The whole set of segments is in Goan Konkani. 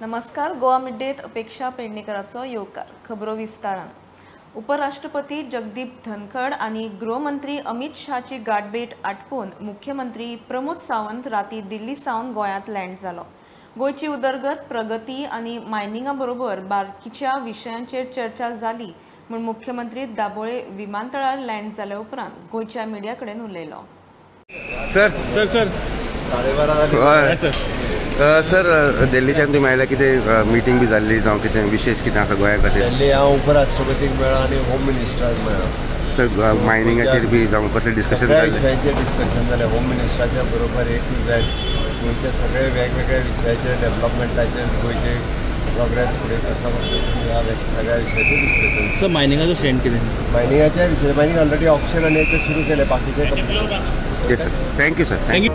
नमस्कार, गोवा मिड-डेत अपेक्षा पेडणेकराचो येवकार. खबरो विस्तारान. उपराष्ट्रपती जगदीप धनखड आनी गृहमंत्री अमित शहाची गाठभेट आटपून मुख्यमंत्री प्रमोद सावंत राती दिल्ली सावन गोंयांत लँड जालो. गोंयची उदरगत, प्रगती आनी मायनिंगा बरोबर बारकीच्या विशयांचेर चर्चा जाली म्हूण मुख्यमंत्री दाबोळे विमानतळार लँड जाल्या उपरांत गोंयच्या मिडिया कडेन उलयलो. सर सर सर सर दिल्लीच्यान तुमी आयल्या, कितें मिटींग बी जाल्ली जावं कितें विशेश कितें आसा गोंया खातीर? दिल्ली हांव उपराष्ट्रपतीक मेळ्ळो आनी होम मिनिस्टराक मेळ्ळो. सर मायनिंगाचेर बी जावं कसलें डिस्कशन जालें? विशयांचेर डिस्कशन जालें. होम मिनिस्टराच्या बरोबर ए टू झेड गोंयच्या सगळे वेगवेगळ्या विशयाचेर, डेव्हलपमेंटाचेर, गोंयचे प्रोग्रेस फुडें कसो ह्या सगळ्या विशयाचेर डिस्कशन. सर मायनिंगाचो स्टँड कितें? मायनिंगाच्या विशय मायनिंग ऑलरेडी ऑप्शन आनी तें सुरू केलें, बाकीचें complete. Yes sir, thank you sir. Thank you.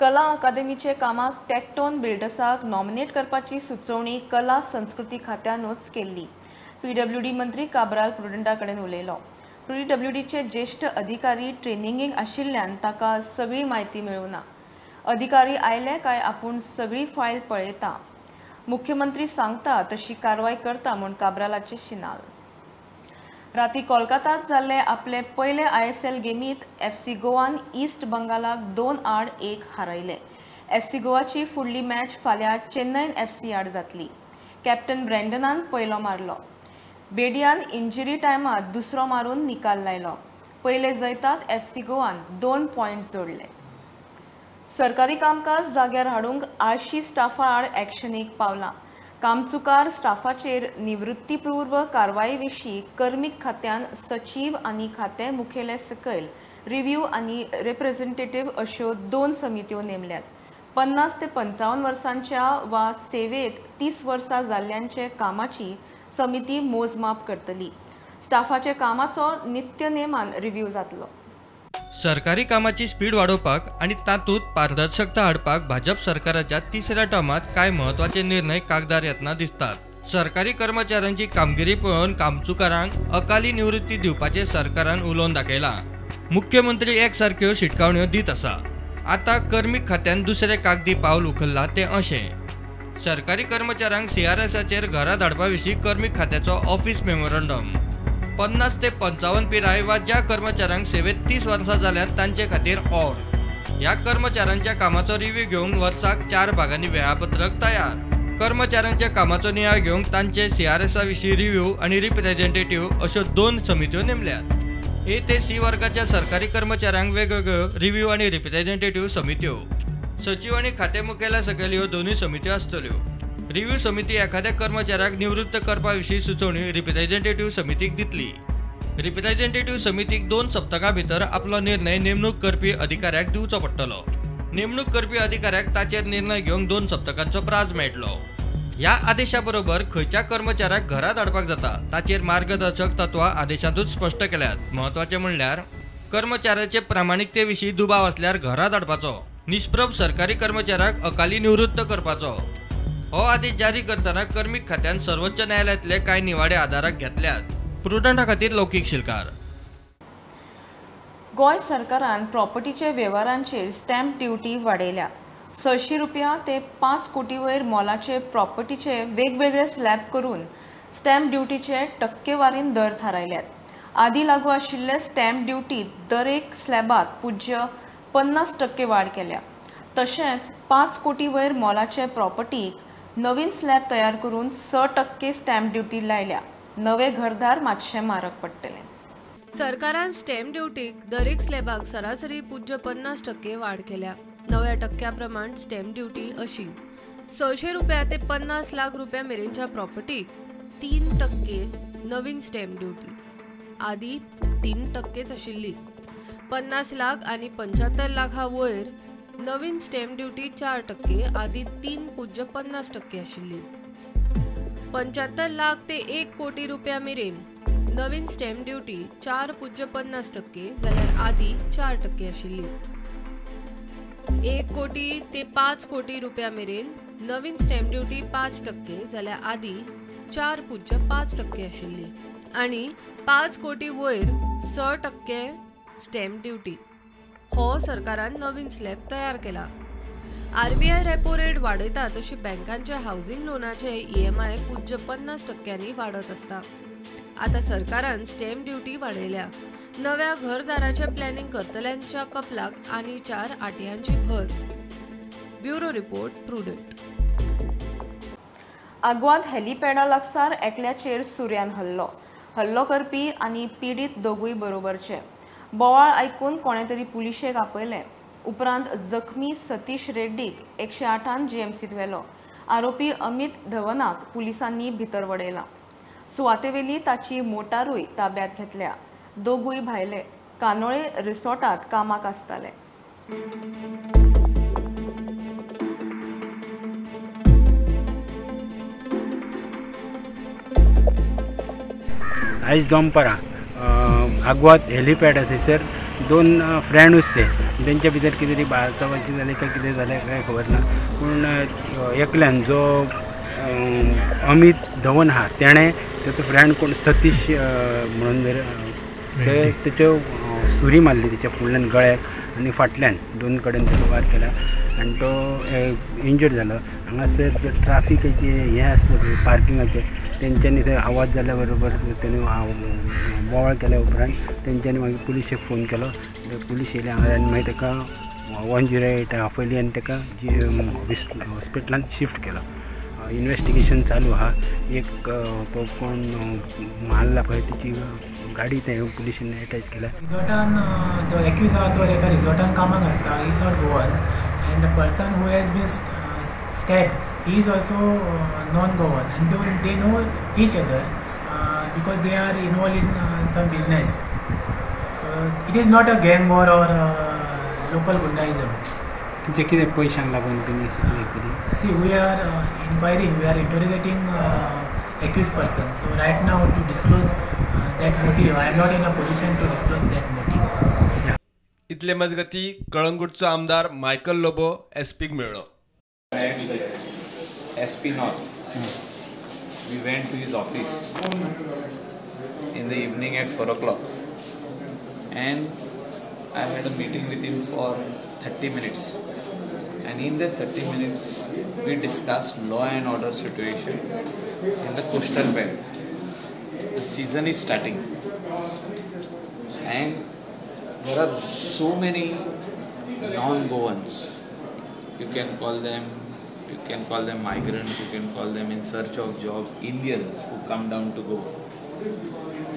कला अकादमीचे कामाक टेक्टोन बिल्डर्साक नॉमिनेट करपाची सुचोवणी कला संस्कृती खात्यानूच केल्ली. पीडब्ल्यूडी मंत्री काब्राल प्रुडंटा कडेन उलयलो. पीडब्ल्यूडीचे ज्येश्ठ अधिकारी ट्रेनिंगेक आशिल्ल्यान ताका सगळी म्हायती मेळूना. अधिकारी आयले काय आपूण सगळी फायल पळयता, मुख्यमंत्री सांगता तशी कारवाय करता म्हूण काब्रालाचे शिनाल. राती कोलकातात जाल्ले आपले पयले ISL गेमीत FC गोवान ईस्ट बंगालाक 2-1 हारयले. FC गोवाची फुडली मॅच फाल्यां चेन्नईन FC आड जातली. कॅप्टन ब्रँडनान पयलो मारलो, बेडियान इंजरी टायमात दुसरो मारून निकाल लायलो. पयले जैतात FC गोवान 2 पॉयंट जोडले. सरकारी कामकाज जाग्यार हाडूंक आळशी स्टाफा आड ॲक्शनीक पावलां. कामचुकार स्टाफाचेर निवृत्तीपूर्व कारवाये विशीं कर्मीक खात्यान सचीव आनी खातें मुखेले सकयल रिव्ह्यू आनी रिप्रेझेंटेटिव्ह अश्यो 2 समित्यो नेमल्यात. 50 ते 55 वर्सांच्या वा सेवेत 30 वर्सां जाल्ल्यांचे कामाची समिती मोजमाप करतली. स्टाफाच्या कामाचो नित्य नेमान रिव्ह्यू जातलो. सरकारी कामाची स्पीड वाडोवपाक आनी तातूंत पारदर्शकता हाडपाक भाजप सरकाराच्या तिसऱ्या टर्मात कांय म्हत्वाचे निर्णय कागदार येतना दिसतात. सरकारी कर्मचाऱ्यांची कामगिरी पळोवन कामचुकारांक अकाली निवृत्ती दिवपाचें सरकारान उलोवन दाखयलां. मुख्यमंत्री एकसारक्यो शिटकावण्यो दीत आसा. आतां कर्मीक खात्यान दुसरें कागदी पावल उखल्लां तें अशें, सरकारी कर्मचाऱ्यांक CRSाचेर घरा धाडपा विशीं कर्मीक खात्याचो ऑफिस मेमोरंडम. 50 ते 55 पिराय वा ज्या कर्मचाऱ्यांक सेवेत 30 वर्सां जाल्यात तांचे खातीर ऑर ह्या कर्मचाऱ्यांच्या कामाचो रिव्ह्यू घेवंक वर्साक 4 भागांनी वेळापत्रक तयार. कर्मचाऱ्यांच्या कामाचो नियाळ घेवंक तांचे CRSा विशीं रिव्ह्यू आनी रिप्रेझेंटेटिव्ह अश्यो 2 समित्यो नेमल्यात. ए ते C वर्गाच्या सरकारी कर्मचाऱ्यांक वेगवेगळ्यो रिव्ह्यू आनी रिप्रेझेंटेटिव्ह समित्यो. सचीव आनी खातें मुखेल्या सकयल ह्यो दोनूय समित्यो आसतल्यो. रिव्ह्यू समिती एखाद्या कर्मचाऱ्याक निवृत्त करपा विशीं सुचोवणी रिप्रेझेंटेटिव्ह समितीक दितली. रिप्रेझेंटेटिव्ह समितीक 2 सप्तकां भितर आपलो निर्णय नेमणूक करपी अधिकाऱ्याक दिवचो पडटलो. नेमणूक करपी अधिकाऱ्याक ताचेर निर्णय घेवंक 2 सप्तकांचो प्राज मेळटलो. ह्या आदेशा बरोबर खंयच्या कर्मचाऱ्याक घरा धाडपाक जाता ताचेर मार्गदर्शक तत्वां आदेशांतूच स्पश्ट केल्यात. म्हत्वाचें म्हणल्यार कर्मचाऱ्याचे प्रामाणिकते विशीं दुबाव आसल्यार घरा धाडपाचो, निष्प्रभ सरकारी कर्मचाऱ्याक अकाली निवृत्त करपाचो. हो आदेश जारी करतना कर्मीक खात्यान सर्वोच्च न्यायालयांतले कांय निवाडे आदाराक घेतल्यात. प्रुडंटा खातीर लौकीक शिलकार. गोंय सरकारान प्रॉपर्टीचे वेव्हारांचेर स्टॅम्प ड्युटी वाडयल्या. 600 रुपया ते 5 कोटी वयर मोलाचे प्रॉपर्टीचे वेगवेगळे स्लॅब करून स्टॅम्प ड्युटीचे टक्केवारीन दर थारायल्यात. आदी लागू आशिल्ले स्टॅम्प ड्युटीत दरेक स्लॅबात पूज्य 50% वाड केल्या. तशेंच 5 कोटी वयर मोलाचे प्रॉपर्टीक नवीन स्लॅब तयार करून 6% स्टॅम्प ड्युटी लायल्या. नवे घरदार मातशें म्हारग पडटलें. सरकारान स्टॅम्प ड्युटीक दरेक स्लॅबाक सरासरी पूज्य 50% वाड केल्या. नव्या टक्क्या प्रमाण स्टॅम्प ड्युटी अशी 600 रुपया ते 50 लाख रुपया मेरेनच्या प्रॉपर्टीक 3% नवीन स्टॅम्प ड्युटी, आदी 3% आशिल्ली. 50 लाख आनी 75 लाखा वयर नवीन स्टॅम्प ड्युटी 4%, आदी 3.50% आशिल्ली. 75 लाख ते 1 कोटी रुपया मेरेन नवीन स्टॅम्प ड्युटी 4.50% जाल्यार आदी 4% आशिल्ली. 1 कोटी ते 5 कोटी रुपया मेरेन नवीन स्टॅम्प ड्युटी 5% जाल्यार आदी 4.5% आशिल्ली आनी 5 कोटी वयर 6% स्टॅम्प ड्युटी. हो सरकारान नवीन स्लॅब तयार केला. आरबीआय रेपो रेट वाडयता तशी बँकांचे हावसिंग लोनाचे ईएमआय 0.50% वाडत आसता. आतां सरकारान स्टॅम्प ड्युटी वाडयल्या. नव्या घरदाराचे प्लॅनिंग करतल्यांच्या कपलाक आनी 4 आट्यांची भर. Bureau report, Prudent. Aguada हेलिपॅडा लागसार एकल्याचेर सुर्यान हल्लो. हल्लो करपी आनी पिडीत दोगूय बरोबरचे. बोवाळ आयकून कोणे तरी पुलिशेक आपयलें. उपरांत जखमी सतीश रेड्डीक 108 जीएमसीत व्हेलो. आरोपी अमित धवनाक पुलिसांनी भितर वडयला. सुवातेवेली ताची मोटारूय ताब्यात घेतल्या. दोगूय भायले कानोळे रिसॉर्टात कामाक आसताले. आयज दनपारां आगवाद हेलिपॅड थंयसर 2 फ्रेंडूच ते तेंच्या भितर कितें तरी बाचाबाची जाली काय कितें जालें काय खबर ना, पूण एकल्यान जो अमित धवन आहा तेणें तेचो फ्रेंड कोण सतीश म्हणून जर ते तेच्यो सुरी मारली तेच्या फुडल्यान गळ्याक आनी फाटल्यान 2 कडेन तेका वार केला आनी तो इंजर्ड जालो. हांगासर जे ट्राफिकाचे हें आसलें पळय पार्किंगाचें, तेंच्यांनी थंय आवाज जाल्या बरोबर तेणी बोवाळ केल्या उपरांत तेंच्यांनी मागीर पुलिशेक फोन केलो. पुलीस येयले हांगा आनी मागीर ताका 108 आपयली आनी ताका हॉस्पिटलान शिफ्ट केलो. इन्वेस्टिगेशन चालू आहा. एक तो कोण मारला पळय तेची गाडी ते पुलिशेन एटॅच केल्या. रिजॉर्टान जो एक्यूज आहा तो एका रिजॉर्टान कामाक आसता. Is not Goan and the person who has been stabbed, he is also non-Goan, and they know each other because they are involved in some business. So it is not a gang war or local gundaism. जे कितें पयशांक लागून तेणी कितें? See, we are inquiring, we are interrogating accused person. So right now to disclose that motive, I am not in a position to disclose that motive. इतले मजगती कळंगूटचो आमदार मायकल लोबो एसपीक मेळ्ळो. SP North. We went to his office in the evening at 4 o'clock and I had a meeting with him for 30 minutes. And in the 30 minutes we discussed law and order situation in the coastal belt. The season is starting and there are so many non-Goans. You can call them migrants, you can call them in search of jobs, Indians who come down to Goa.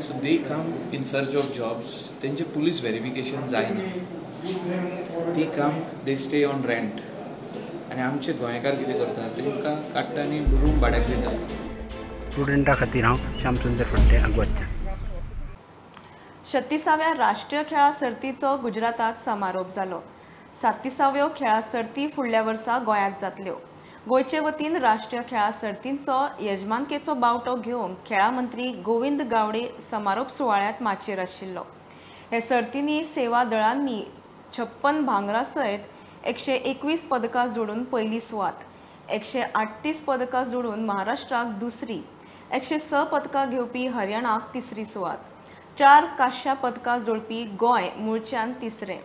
So they come in search of jobs, तेंचे police verification जायना. They come, they stay on rent. आनी आमचे गोंयकार कितें करतात, तेंकां काडटा आनी रूम भाड्याक दितात. स्टुडंटा खातीर हांव श्यामसुंदर फडते, आगवादच्यान. 36व्या राष्ट्रीय खेळां सर्तीचो गुजरातात समारोप जालो. 37व्यो खेळां सर्ती फुडल्या वर्सा गोंयांत जातल्यो. गोंयचे वतीन राष्ट्रीय खेळां सर्तींचो येजमानकेचो बावटो घेवन खेळां मंत्री गोविंद गावडे समारोप सुवाळ्यांत माचयेर आशिल्लो. हे सर्तींनी सेवा दळांनी 56 भांगरा सयत 121 पदकां जोडून पयली सुवात, 138 पदकां जोडून महाराष्ट्राक दुसरी, 106 पदकां घेवपी हरियाणाक तिसरी सुवात, 4 कांश्या पदकां जोडपी गोंय मुळच्यान तिसरें,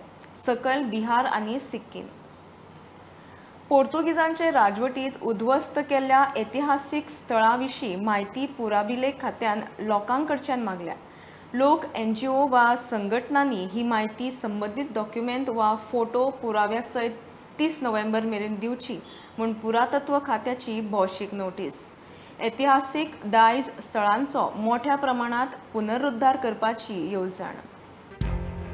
सकयल बिहार आनी सिक्कीम. पोर्तुगीजांचे राजवटीत उद्ध्वस्त केल्ल्या ऐतिहासीक स्थळां विशीं म्हायती पुराभिलेख खात्यान लोकांकडच्यान मागल्या. लोक, एनजीओ वा संघटनांनी ही म्हायती संबंदीत डॉक्युमेंट वा फोटो पुराव्या सयत 30 नोव्हेंबर मेरेन दिवची म्हूण पुरातत्व खात्याची भौशीक नोटीस. ऐतिहासीक दायज स्थळांचो मोठ्या प्रमाणात पुनरुद्धार करपाची येवजण.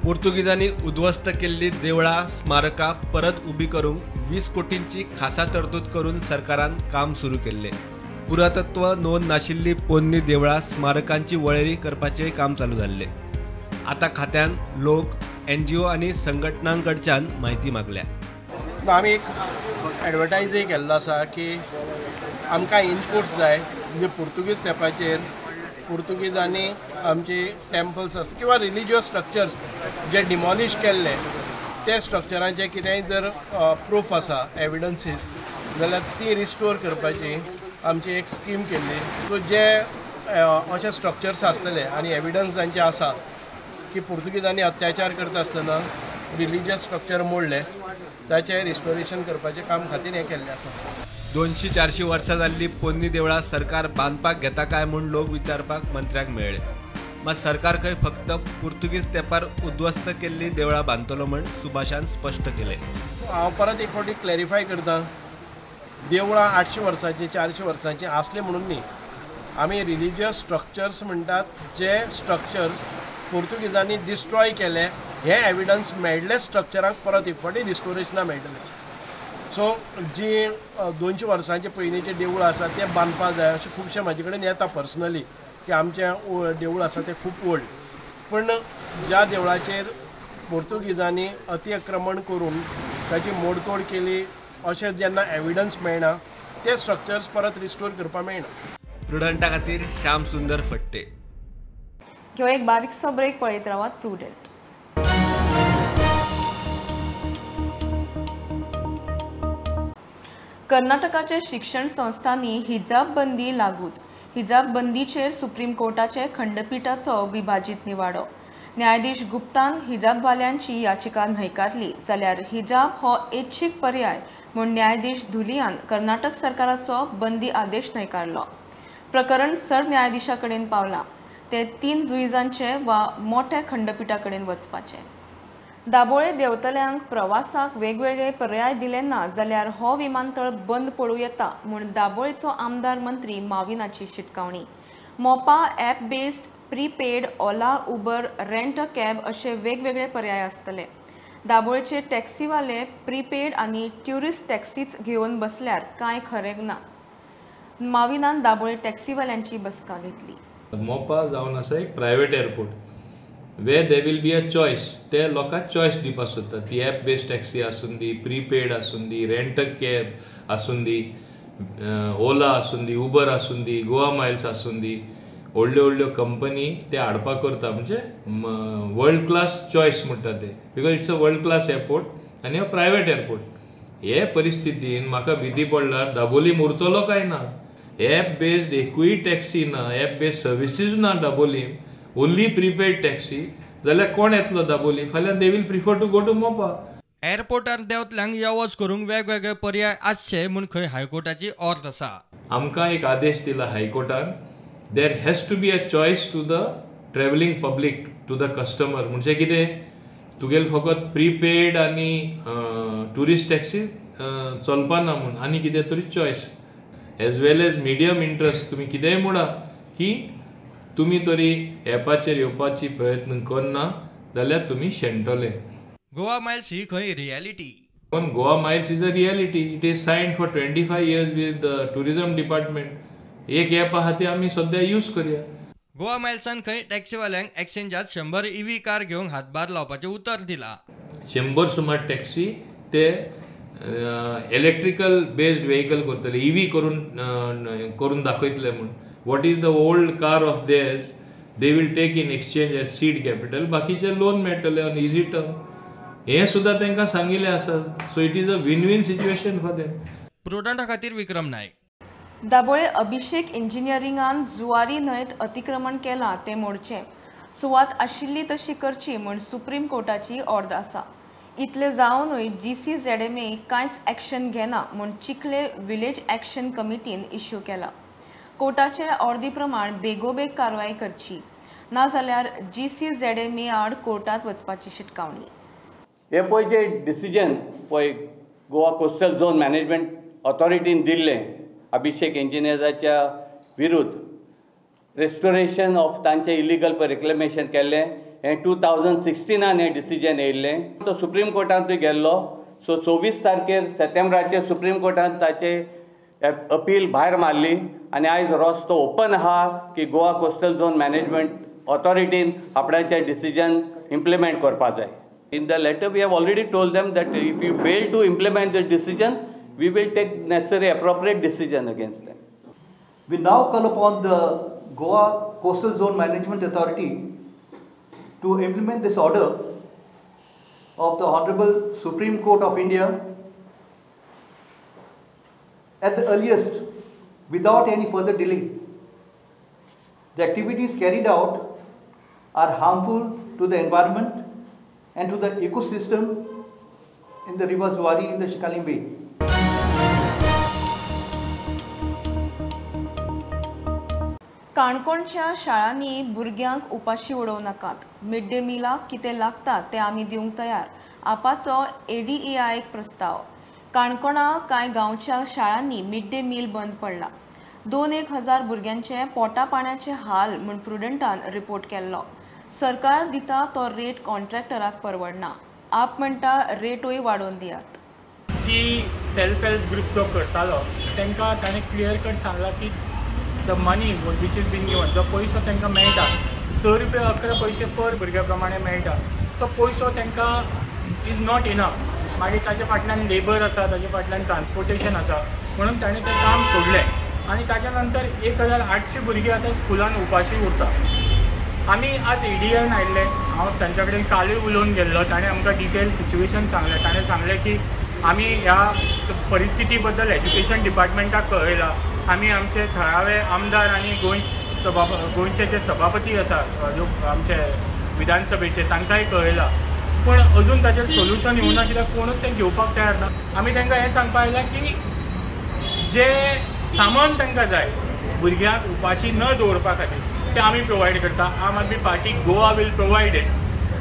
पोर्तुगीजांनी उद्ध्वस्त केल्ली देवळां, स्मारकां परत उबी करूंक 20 कोटींची खासा तरतूद करून सरकारान काम सुरू केल्लें. पुरातत्व नोंद नाशिल्ली पोन्नी देवळां, स्मारकांची वळेरी करपाचें काम चालू जाल्लें. आतां खात्यान लोक, एनजीओ आनी संघटनांकडच्यान म्हायती मागल्या. आमी एक एडवर्टायजय केल्लो आसा की आमकां इनपुट्स जाय, म्हणजे पुर्तुगीज तेंपाचेर पुर्तुगीजांनी आमचे टेम्पल्स आसता किंवा रिलिजियस स्ट्रक्चर्स जे डिमॉलिश केल्ले ते स्ट्रक्चरांचे कितेंय जर प्रूफ आसा, एविडन्सीस, जाल्यार ती रिस्टोर करपाची आमची एक स्कीम केल्ली. सो जे अशे स्ट्रक्चर्स आसतले आनी एविडन्स जांचे आसा की पुर्तुगीजांनी अत्याचार करता आसतना रिलिजियस स्ट्रक्चर मोडले ताचें रिस्टोरेशन करपाचें काम खातीर हें केल्लें आसा. 200-400 वर्सां जाल्ली पोन्नी देवळां सरकार बांदपाक घेता काय म्हूण लोक विचारपाक मंत्र्याक मेळ्ळे. मात सरकार खंय फक्त पुर्तुगीज तेंपार उद्ध्वस्त केल्ली देवळां बांदतलो म्हूण सुभाषान स्पश्ट केलें. हांव परत एक फावटी क्लॅरिफाय करता, देवळां 800 वर्सांचीं 400 वर्सांचीं आसलीं म्हणून न्ही, आमी रिलिजियस स्ट्रक्चर्स म्हणटात जे स्ट्रक्चर्स पुर्तुगीजांनी डिस्ट्रॉय केले हे एविडन्स मेळ्ळे स्ट्रक्चरांक परत एक फावटी रिस्टोरेशनां मेळटलें. सो जी 200 वर्सांचे पयलींचें देवूळ आसा तें बांदपाक जाय अशें खुबशे म्हाजे कडेन येता पर्सनली की आमचें देवूळ आसा तें खूब ओल्ड, पूण ज्या देवळाचेर पुर्तुगीजांनी अतिक्रमण करून ताची मोडतोड केली अशें जेन्ना एविडन्स मेळना ते स्ट्रक्चर्स परत रिस्टोर करपाक मेळना. प्रुडंटा खातीर श्याम सुंदर फट्टे. ह्यो एक बारीकसो ब्रेक, पळयत रावात प्रुडंट. कर्नाटकाच्या शिक्षण संस्थांनी हिजाब बंदी लागूच. हिजाब बंदीचेर सुप्रीम कोर्टाचे खंडपीठाचो विभाजीत निवाडो. न्यायाधीश गुप्तान हिजाबवाल्यांची याचिका न्हयकारली जाल्यार हिजाब हो ऐच्छिक पर्याय म्हूण न्यायाधीश धुलियान कर्नाटक सरकाराचो बंदी आदेश न्हयकारलो. प्रकरण सरन्यायाधीशा कडेन पावलां, ते 3 जुईजांचे वा मोठ्या खंडपीठा कडेन वचपाचे. दाबोळे देंवतल्यांक प्रवासाक वेगवेगळे पर्याय दिले ना जाल्यार हो विमानतळ बंद पडूं येता म्हूण दाबोळेचो आमदार मंत्री माविनाची शिटकावणी. Mopa app based prepaid Ola Uber rent a cab अशे वेगवेगळे पर्याय आसतले. दाबोळेचे टॅक्सीवाले प्रीपेड आनी ट्युरिस्ट टॅक्सीच घेवन बसल्यार कांय खरें ना. माविनान दाबोळे टॅक्सीवाल्यांची बसका घेतली. मोपा जावन आसा एक private airport where there will be a choice, ते लोकांक चॉयस दिवपाक सोदता. ती एप बेस्ड टॅक्सी आसूं दी, प्रीपेड आसूं दी, रेंट अ कॅब आसूं दी, ओला आसूं दी, उबर आसूं दी, गोवा मायल्स आसूं दी, व्हडल्यो व्हडल्यो कंपनी ते हाडपाक करता. म्हणजे वर्ल्ड क्लास चॉयस म्हणटा ते, because it's a world class airport आनी हो प्रायवेट एअरपोर्ट. हे परिस्थितीन म्हाका भीती पडल्यार दाबोलीम उरतलो काय ना. एप बेस्ड एकूय टॅक्सी ना, एप बेस्ड सर्विसीज ना दाबोलीम, ओन्ली प्रीपेड टॅक्सी जाल्यार कोण येतलो दाबोली? फाल्यां they will prefer to go to Mopa. एअरपोर्टार देंवतल्यांक यो वच करूंक वेगवेगळे पर्याय आसचे म्हूण खंय हायकोर्टाची ऑर्द आसा. आमकां एक आदेश दिला हायकोर्टान, there has to be a choice to the travelling public, to the customer. म्हणजे कितें, तुगेले फकत प्रीपेड आनी ट्युरिस्ट टॅक्सी चलपाना म्हूण आनी कितें तरी choice as well as medium interest. तुमी कितेंय म्हणा की तुमी तरी एपाचेर येवपाची प्रयत्न करना जाल्यार तुमी शेणटले. गोवा मायल्स ही खंय रियलिटी. पण Goa Miles is a reality. It is signed for 25 years with the tourism department. एक एप आहा ती आमी सद्या यूज करया. गोवा मायल्सान खंय टॅक्सीवाल्यांक एक्सचेंजात 100 EV car घेवंक हातभार लावपाचें उतर दिलां. 100 सुमार टॅक्सी ते इलेक्ट्रिकल बेस्ड व्हेकल करतले, EV करून दाखयतले म्हूण. What is the old car of theirs they will take in exchange as seed capital, बाकीचे लोन मेळटले ऑन इजी टर्म. हें सुद्दां तांकां सांगिल्लें आसा. So it is a win win situation for them. प्रुडंटा खातीर विक्रम नायक. दाबोळे अभिषेक इंजिनियरिंगान जुवारी न्हंयत अतिक्रमण केलां तें मोडचें, सुवात आशिल्ली तशी करची म्हूण सुप्रीम कोर्टाची ऑर्द आसा. इतलें जावनूय GCZMA कांयच एक्शन घेना म्हूण चिखले विलेज एक्शन कमिटीन इश्यू केला. कोर्टाचे ऑर्दी प्रमाण बेगोबेग कारवाय करची, नाजाल्यार GCZMA आड कोर्टात वचपाची शिटकावणी. हे पळय जे डिसिजन पळय गोवा कोस्टल झोन मॅनेजमेंट ऑथॉरिटीन दिल्लें अभिषेक इंजिनियर्साच्या विरुद्ध रेस्टोरेशन ऑफ तांचें इलिगल पळय रिक्लेमेशन केल्लें, हें 2016 हें डिसिजन येयल्लें. तो सुप्रीम कोर्टांतूय गेल्लो. सो 26 तारखेर सप्टेंबराचेर सुप्रीम कोर्टान ताचे अपील भायर मारली आनी आयज रस्तो ओपन आहा की गोवा कोस्टल झोन मॅनेजमेंट ऑथॉरिटीन आपणाचें डिसिजन इम्प्लिमेंट करपा जाय. In the letter we have already told them that if you fail to implement the decision, we will take necessary appropriate decision against them. We now call upon the Goa Coastal Zone Management Authority to implement this order of the Honorable Supreme Court of India at the earliest, without any further delay. The activities carried out are harmful to the environment and to the ecosystem in the river Zuari in the Shikalim Bay. काणकोणच्या शाळांनी भुरग्यांक उपाशी उडोवं नाकात. मिड डे मिलाक कितें लागता तें आमी दिवंक तयार, आपाचो एडीईआयक प्रस्ताव. काणकोणा कांय गांवच्या शाळांनी मिड डे मील बंद पडला. 2-1 हजार भुरग्यांचे पोटा पाण्याचे हाल म्हूण प्रुडंटान रिपोर्ट केल्लो. सरकार दिता तो रेट कॉन्ट्रॅक्टराक परवडना. आप म्हणटा रेटूय वाडोवन दियात. जी सेल्फ हेल्प ग्रुप जो करतालो तांकां ताणें क्लियर कट सांगलां की the money which is been given, जो पयसो तांकां मेळटा 6 रुपया 11 पयशे पर भुरग्या प्रमाणे मेळटा, तो पयसो तांकां is not enough. मागीर ताजे फाटल्यान लेबर आसा, ताजे फाटल्यान ट्रान्सपोर्टेशन आसा, म्हणून ताणें तें काम सोडलें आनी ताच्या नंतर 1800 भुरगीं आतां स्कुलान उपाशी उरता. आमी आज एडीआयन आयिल्ले, हांव तांच्या कडेन कालूय उलोवन गेल्लो, ताणें आमकां डिटेल सिच्युएशन सांगलें. ताणें सांगलें की आमी ह्या परिस्थिती बद्दल एज्युकेशन डिपार्टमेंटाक कळयलां, आमी आमचे थळावे आमदार आनी गोंयचे जे सभापती आसा आमचे विधानसभेचे तांकांय कळयलां, पूण अजून ताचेर सोल्युशन येवना कित्याक कोणूच तें घेवपाक तयार ना. आमी तांकां हें सांगपाक आयलां की जे सामान तांकां जाय भुरग्यांक उपाशी न दवरपा खातीर तें आमी प्रोवायड करता. Aam Aadmi Party Goa will provide it.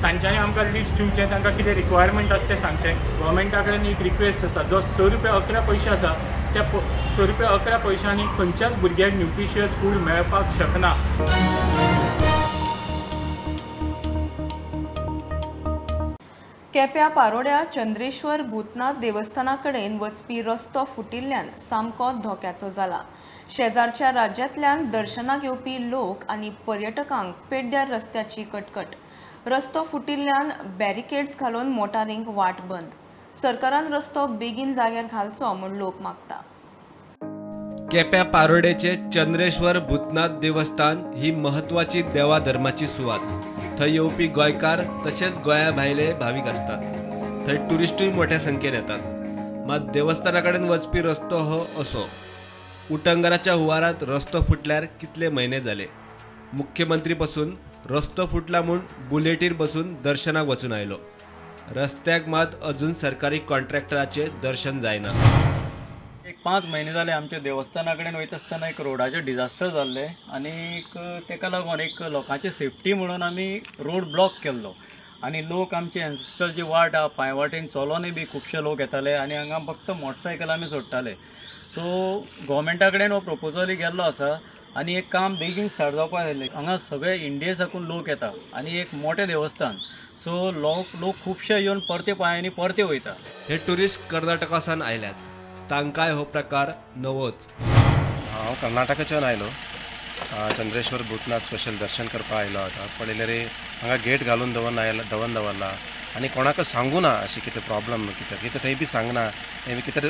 तांच्यांनी आमकां लिस्ट दिवचें, तांकां कितें रिक्वायरमेंट आसा तें सांगचें. गव्हर्मेंटा कडेन एक रिक्वेस्ट आसा, जो 6 रुपया 11 पयशे आसा त्या 6 रुपया 11 पयशांनी खंयच्याच भुरग्याक न्युट्रिशियस फूड मेळपाक शकना. केप्या पारोड्या चंद्रेश्वर भूतनाथ देवस्थाना कडेन वचपी रस्तो फुटिल्ल्यान सामको धोक्याचो जाला. शेजारच्या राज्यांतल्यान दर्शनाक येवपी लोक आनी पर्यटकांक पेड्ड्यार रस्त्याची कटकट. रस्तो फुटिल्ल्यान बॅरिकेड्स घालून मोटारींक वाट बंद. सरकारान रस्तो बेगीन जाग्यार घालचो म्हूण लोक मागता. केप्या पारोडेचे चंद्रेश्वर भूतनाथ देवस्थान ही महत्वाची देवा धर्माची सुवात. थंय येवपी गोंयकार तशेंच गोंया भायले भावीक आसतात. थंय ट्युरिस्टूय मोठ्या संख्येन येतात. मात देवस्थाना कडेन वचपी रस्तो हो असो. उटंगराच्या हुवारांत रस्तो फुटल्यार कितले म्हयने जाले. मुख्यमंत्री पसून रस्तो फुटला म्हूण बुलेटीर बसून दर्शनाक वचून आयलो. रस्त्याक मात अजून सरकारी कॉन्ट्रॅक्टराचें दर्शन जायना. एक 5 म्हयने जाले आमच्या देवस्थाना कडेन वयता आसतना एक रोडाचें डिजास्टर जाल्लें आनी तेका लागून एक लोकांची सेफ्टी म्हणून आमी रोड ब्लॉक केल्लो आनी लोक आमचे एन्सेस्टर जी वाट आहा पांयवाटेन चलोनूय बी खुबशे लोक येताले आनी हांगा फक्त मोटरसायकल आमी सोडटाले. सो गव्हर्मेंटा कडेन हो प्रपोजलूय गेल्लो आसा आनी एक काम बेगीन स्टार्ट जावपाक जाय. हांगा सगळे इंडिये साकून लोक येता आनी एक मोठें देवस्थान, सो लोक खुबशे येवन परते पांयांनी परते वयता. हे ट्युरिस्ट कर्नाटका सावन आयल्यात, तांकांय हो प्रकार नवोच. हांव कर्नाटकाच्यान आयलो, चंद्रेश्वर भूतनाथ स्पेशल दर्शन करपाक आयलो. आतां पळयल्यार हांगा गेट घालून दवरून दवरला आनी कोणाक सांगू ना अशें कितें प्रॉब्लम कितें कितें थंय बी सांगना. कितें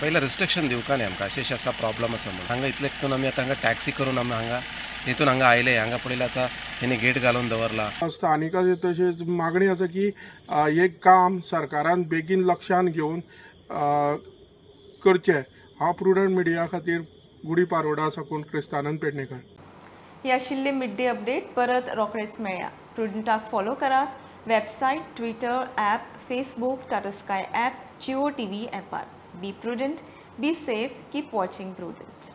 पयलें रिस्ट्रिक्शन दिवका न्ही आमकां, अशें अशें आसा प्रॉब्लम आसा म्हणून. हांगा इतलें करून आमी आतां हांगा टॅक्सी करून आमी हांगा हितून हांगा आयले. हांगा पळयलें आतां हेणी गेट घालून दवरला. स्थानिकांची तशीच मागणी आसा की हे काम सरकारान बेगीन लक्षान घेवन करचें. हांव प्रुडंट मिडिया खातीर गुडी पारोडा साकून क्रिस्तानंद पेडणेकर. ही आशिल्ली मिड डे अपडेट. परत रोखडेच मेळया. प्रुडंटाक फॉलो करात website, Twitter, app, Facebook, Tata Sky app, Jio TV ॲपार. Be prudent, be safe, keep watching Prudent.